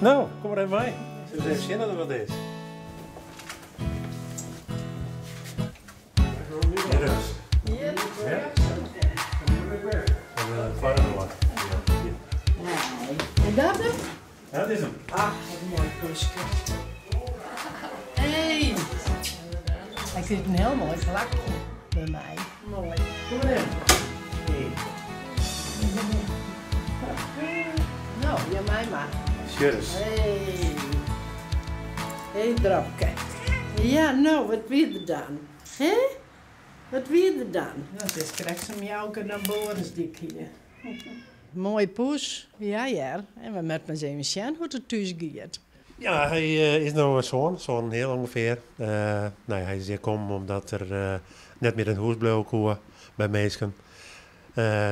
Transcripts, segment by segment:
No, kom mar even mei. Sille we ris even sjen oft der wat is. Hjir is. Hjir. Ja. En foar de doar. Nee. En dat hem? Dat is hem. Ach, wat in moai poeske. Hey! Hy krijt in hiel moai plakje by my. Moai. Kom mar yn. Hey. No, ja my mar. Sjoch ris. Hey. Hey, dropke. Ja, no, wat wie der dan? Hè? Wat wie der dan? Dat is krekt sa'n miauke dan Boris dy't ik hie. Moai poes, ja hear. En we moatte mar ris even sjen hoe't it thús giet. Ja, hy is no sân, sân en in heal ûngefear. No ja, hy is hjir kommen omdat er net mear yn hûs bliuwe koe by minsken.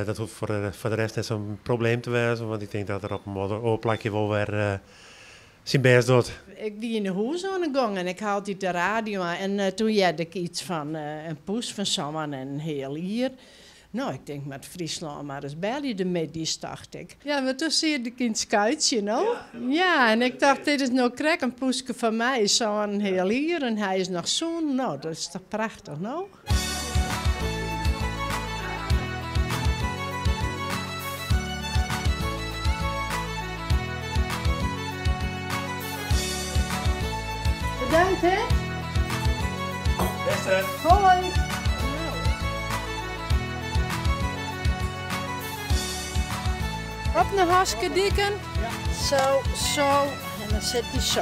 Dat hoecht foar de rest net sa'n probleem te wêzen, want ik tink dat er op in oar plakje wol wer syn bêst docht. Ik wie yn 'e hûs oan 'e gong en ik ha altyd de radio oan en toen hearde ik iets fan in poes fan sân en in heal jier. No, ik tink, moat Fryslân mar ris belje de middeis, tocht ik. Ja, mar toen siet ik yn it skuitsje, no. Ja, en ik tocht, dit is no krekt in poeske foar my, sân en in heal jier en hy is noch sûn. No, dat is toch prachtich, no? Bedankt, hè. Bêste. Hoi. Op de Haske Diken. Zo, zo. En dan sit hij zo.